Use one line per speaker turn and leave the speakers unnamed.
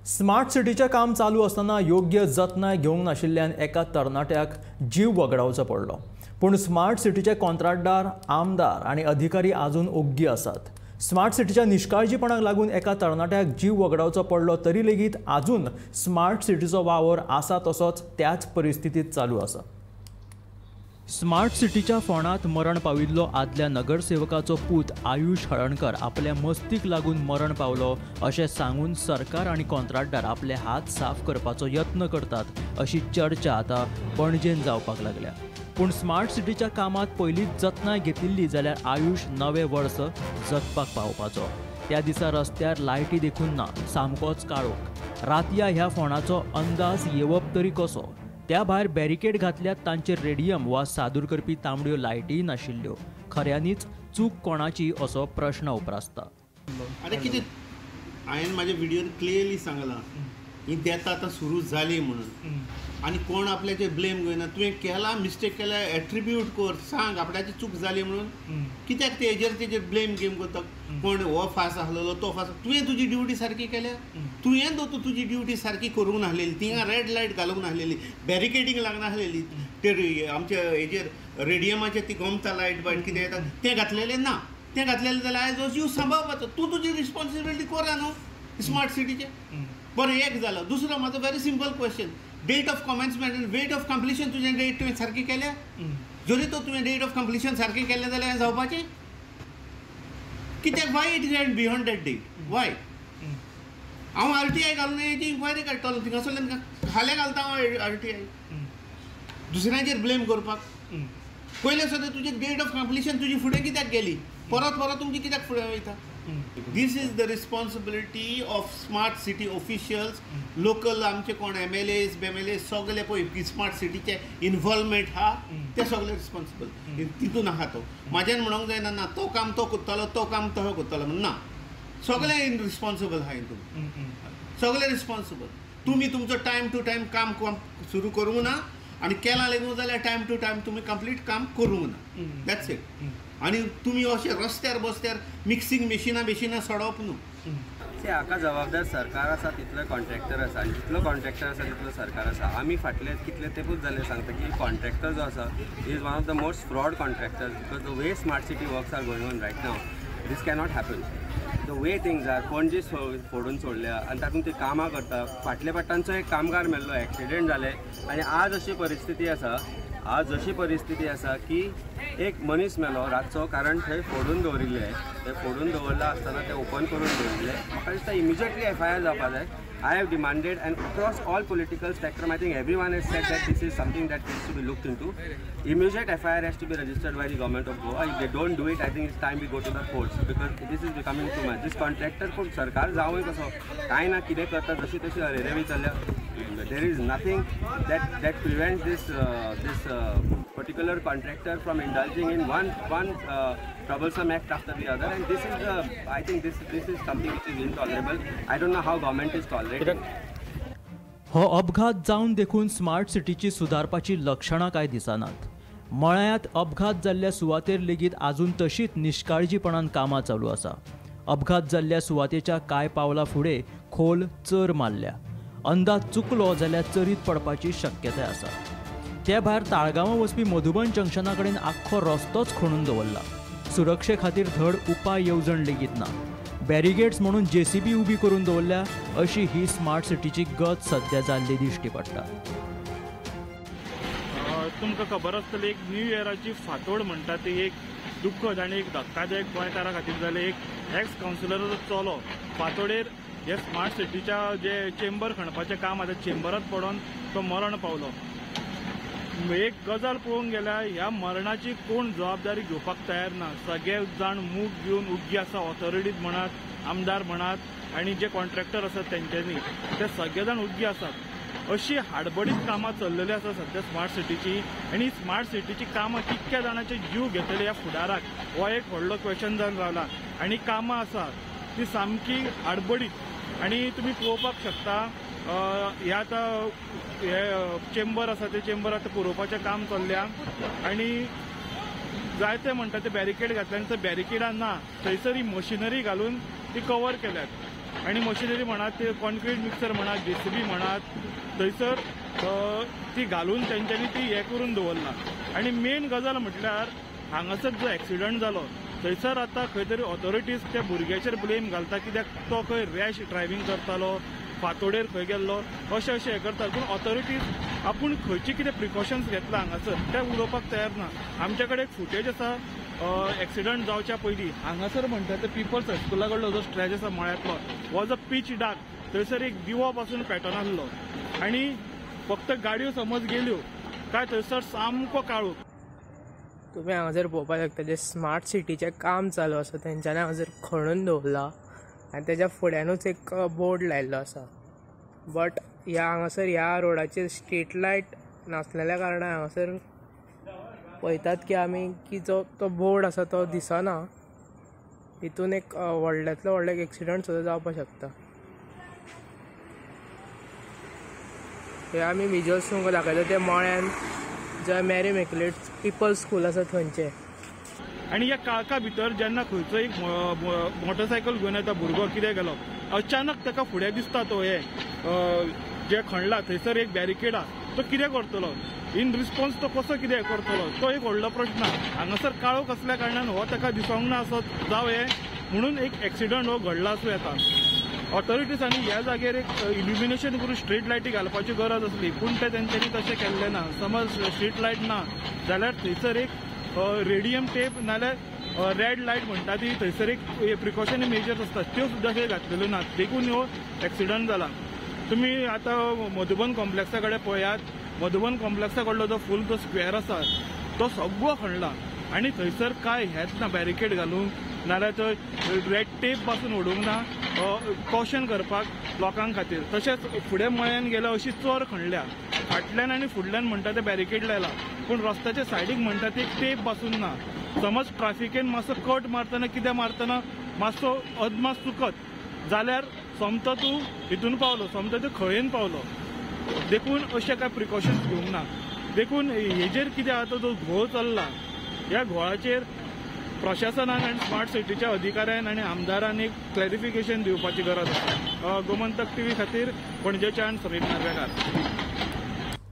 Smart सिटीचें काम चालू आसतना योग्य जतनाय घेवंक नाशिल्ल्यान एका तरणाट्याक जीव वगडावचो पडलो. पूण स्मार्ट सिटीचे कॉन्ट्रॅक्टदार, आमदार आनी अधिकारी आजून ओग्गी आसात. स्मार्ट सिटीच्या निश्काळजीपणाक लागून एका तरणाट्याक जीव वगडावचो पडलो तरी लेगीत आजून स्मार्ट सिटीचो वावर आसा तसोच त्याच परिस्थितींत चालू आसा. स्मार्ट सिटीच्या फोंडांत मरण पाविल्लो आदल्या नगरसेवकाचो पूत आयुष हळणकर आपल्या मस्तीक लागून मरण पावलो अशें सांगून सरकार आनी कॉन्ट्रॅक्टदार आपले हात साफ करपाचो यत्न करतात अशी चर्चा आतां पणजेन जावपाक लागल्या. पूण स्मार्ट सिटीच्या कामांत पयलींच जतनाय घेतिल्ली जाल्यार आयुष नवें वर्स जगपाक पावपाचो. त्या दिसा रस्त्यार लायटी देखून ना, सामकोच काळोख. रातया ह्या फोंडाचो अंदाज येवप तरी कसो? त्या भायर बॅरिकेड घातल्यात तांचेर रेडियम वा सादूर करपी तांबड्यो लायटीय नाशिल्ल्यो. खऱ्यांनीच चूक कोणाची असो प्रश्न उप्रासता.
आतां कितें हांवें म्हाज्या व्हिडियोन क्लियरली सांगलां, ही देता आतां सुरू जाली म्हणून आनी कोण आपल्याचेर ब्लेम घेयना. तुवें केला मिस्टेक केल्या, एट्रिब्यूट कर, सांग आपल्याची चूक जाली म्हणून. कित्याक ते हेजेर तेजेर ब्लेम गेम करता? कोण हो फास आसलेलो तो फास. तुवें तुजी ड्युटी सारकी केल्या, तुवें दो तुजी ड्युटी सारकी करूंक नासलेली. थिंगा रेड लायट घालूंक नासलेली, बॅरिकेडींग लागनासलेली, ते आमच्या हेजेर रेडियमाचेर ती गोमता लायट बायट कितें येता तें घातलेलें ना. तें घातलेलें जाल्यार आयज हो जीव सांबाळपाचो. तूं तुजी रिस्पॉन्सिबिलिटी करा न्हू स्मार्ट सिटीचें. बरें, एक जालो. दुसरो म्हाजो very simple question, date of commencement आनी डेट ऑफ कंप्लिशन तुजें डेट तुवें सारकी केल्या? जरी तो तुवें डेट ऑफ कंप्लिशन सारकें केलें जाल्यार जावपाचें कित्याक? Why it went beyond that date? Why? हांव RTI घालून हेजी इन्क्वायरी काडटलो. थिंगासरल्यान खाल्या घालता हांव RTI दुसऱ्यांचेर ब्लेम करपाक. पयलें सुद्दां तुजी डेट ऑफ कंप्लिशन तुजी फुडें कित्याक गेली? परत परत तुमची कित्याक फुडें वयता? This is the responsibility of smart city officials, local आमचे कोण MLAs BMLAs सगळे पळय स्मार्ट सिटीचे इन्वॉल्वमेंट आहा ते सगळे रिस्पॉन्सिबल तितून आहा. तो म्हाज्यान म्हणूंक जायना ना तो काम तो करतालो, तो काम तो करतालो म्हणून ना. सगळे रिस्पॉन्सिबल आहा हितून, सगळे रिस्पॉन्सिबल. तुमी तुमचो टायम टू टायम काम सुरू करूंक ना आनी केलां लेगून जाल्यार टायम टू टायम तुमी कंप्लीट काम करूंक ना. That's it. आनी तुमी अशें रस्त्यार बसत्यार मिक्सिंग मशिनां बिशिनां सोडप न्हू.
हाका जबाबदार सरकार आसा, तितलो कॉन्ट्रॅक्टर आसा, आनी जितलो कॉन्ट्रॅक्टर आसा तितलो सरकार आसा. आमी फाटले कितले तेंपूच जाले सांगता की कॉन्ट्रॅक्टर जो आसा is one of the most fraud contractors, because the way smart city works are going on right now this cannot happen. The way things are, Panaji फोडून सोडल्या आनी तातूंत ती कामां करता. फाटल्या फाटल्यानचो एक कामगार मेल्लो, एक्सिडेंट जाले आनी आज अशी परिस्थिती आसा, आज अशी परिस्थिती आसा की एक मनीस मेलो रातचो, कारण थंय फोडून दवरिल्ले. ते फोडून दवरलां आसतना ते ओपन करून दवरिल्ले. म्हाका दिसता इमिजिएटली FIR जावपा जाय. I have demanded and across all political spectrum I think everyone has said that this is something that needs to be looked into. Immediate FIR has to be registered by the government of Goa. If they don't do it, I think it's time we go to the courts, because this is becoming too much. This contractor कोण सरकार जावूय कसो कांय ना कितें करता, जशी तशी अरेरेवी चल्ल्या. There is nothing that prevents this this particular contractor from indulging in one troublesome act after the other, and this is I think this is something which is intolerable. I don't know how government is tolerating.
हो अपघात जावन देखून smart सिटीची सुदारपाची लक्षणां कांय दिसनात. मळ्यांत अपघात जाल्ल्या सुवातेर लेगीत आजून तशीच निश्काळजीपणान कामां चालू आसा. अपघात जाल्ल्या सुवातेच्या कांय पावलां फुडें खोल चर मारल्या. अंदाज चुकलो जाल्यार चरीत पडपाची शक्यताय आसा. ते भायर ताळगांवां वचपी मधुबन जंक्शना कडेन आख्खो रस्तोच खणून दवरला. सुरक्षे खातीर धड उपाय येवजण लेगीत ना. बॅरिगेड्स म्हणून JCB उबी करून दवरल्या अशी ही स्मार्ट सिटीची गत सध्या जाल्ली दिश्टी पडटा.
तुमकां खबर आसतली एक न्यू इयराची फांतोड म्हणटा ती एक दुख्खद आनी एक धक्कादायक गोंयकारां खातीर जालें. एक एक्स कावन्सिलराचो चलो फांतोडेर हे स्मार्ट सिटीच्या जे चेंबर खणपाचें काम आसा चेंबरांत पडोन तो मरण पावलो. एक गजाल पळोवंक गेल्यार ह्या मरणाची कोण जबाबदारी घेवपाक तयार ना. सगळे जाण मूग घेवन उग्गी आसा, ऑथॉरिटीज म्हणात, आमदार म्हणात आनी जे कॉन्ट्रॅक्टर आसात तेंच्यांनी ते सगळे जाण उग्गी आसात. अशी हाडबडीत कामां चल्लेली आसा सध्या स्मार्ट सिटीची, आनी स्मार्ट सिटीची कामां कितक्या जाणांचे जीव घेतले ह्या फुडाराक हो एक व्हडलो क्वेश्चन जावन रावला. आनी कामां आसा ती सामकी आडबडीत, आनी तुमी पळोवपाक शकता हे आतां हे चेंबर आसा ते चेंबर आतां पुरोवपाचें काम चल्ल्या आनी जायते म्हणटा ते बॅरिकेड घातले आनी ते बॅरिकेडां ना, थंयसर ही मशिनरी घालून ती कवर केल्यात. आनी मशिनरी म्हणात, कॉन्क्रीट मिक्सर म्हणात, जेसीबी म्हणात, थंयसर ती घालून तेंच्यांनी ती हें करून दवरला. आनी मेन गजाल म्हटल्यार हांगासर जो एक्सिडंट जालो थंयसर आतां खंय तरी ऑथॉरिटीज त्या भुरग्याचेर ब्लेम घालता, कित्याक तो खंय रॅश ड्रायव्हींग करतालो, फांतोडेर खंय गेल्लो, अशें अशें हें करतात. पूण ऑथॉरिटीज आपूण खंयची कितें प्रिकॉशन्स घेतला हांगासर तें उलोवपाक तयार ना. आमच्या कडेन एक फुटेज आसा एक्सिडंट जावच्या पयलीं हांगासर म्हणटा ते पिपल्स हायस्कुला कडलो जो स्ट्रेच आसा मळ्यांतलो वॉज अ पीच डार्क, थंयसर एक दिवो पासून पेटनासलो आनी फक्त गाडयो समज गेल्यो काय थंयसर सामको काळोख.
तुमी हांगासर पळोवपाक शकता जे स्मार्ट सिटीचें काम चालू आसा तेंच्यांनी हांगासर खणून दवरला आनी तेज्या फुड्यानूच एक बोर्ड लायिल्लो आसा. बट ह्या हांगासर ह्या रोडाचेर स्ट्रीट लायट नासलेल्या कारणान हांगासर पळयतात की आमी की जो तो बोर्ड आसा तो दिसना. हितून एक व्हडल्यांतलो व्हडलो एक एक्सिडंट सुद्दां जावपाक शकता. हे आमी विजुअल्स तुमकां दाखयता ते मळ्यान जंय मॅरी इमॅक्युलेट पिपल्स स्कूल आसा थंयचे.
आनी ह्या काळखा भितर जेन्ना खंयचो एक मोटरसायकल घेवन येता भुरगो कितें गेलो, अचानक ताका फुडें दिसता तो हे जे खणला थंयसर एक बॅरिकेड आसा, तो कितें करतलो, इन रिस्पॉन्स तो कसो कितें करतलो, तो एक व्हडलो प्रश्न. हांगासर काळोख आसल्या कारणान हो ताका दिसोंक ना आसत जावं हें, म्हणून एक एक्सिडंट हो घडला आसूं येता. ऑथॉरिटीजांनी ह्या जाग्यार एक इल्युमिनेशन करून स्ट्रीट लायटी घालपाची गरज आसली, पूण तें तेंच्यांनी तशें केल्लें ना. समज स्ट्रीट लायट ना जाल्यार थंयसर एक रेडियम टेप नाल्यार रेड लायट म्हणटा ती थंयसर एक प्रिकॉशनरी मेजर्स आसतात त्यो सुद्दां थंय घातलेल्यो ना, देखून हो एक्सिडंट जाला. तुमी आतां मधुबन कॉम्प्लेक्सा कडेन पळयात, मधुबन कॉम्प्लेक्सा कडलो जो फूल जो स्क्वेअर आसा तो सगळो खणला आनी थंयसर काय हेंच ना, बॅरिकेड घालूंक नाल्यार थंय रेड टेप पासून उडोवंक ना कॉशन करपाक लोकां खातीर. तशेंच फुडें मळ्यान गेल्या अशी चोर खणल्या, फाटल्यान आनी फुडल्यान म्हणटा ते बॅरिकेड लायला, पूण रस्त्याच्या सायडीक म्हणटा ते एक टेप पासून ना. समज ट्राफिकेन मातसो कट मारतना कितें मारतना मातसो अदमास चुकत जाल्यार सोमतो तूं हितून पावलो, सोमतो तूं खळयेन पावलो. देखून अशें कांय प्रिकॉशन्स घेवंक ना. देखून हेजेर कितें आतां जो घोळ चल्ला ह्या घोळाचेर प्रशासनान आनी स्मार्ट सिटीच्या अधिकाऱ्यान आनी आमदारान एक क्लॅरिफिकेशन दिवपाची गरज आसा. गोमंतक टीव्ही खातीर पणजेच्यान समीप नार्वेकार.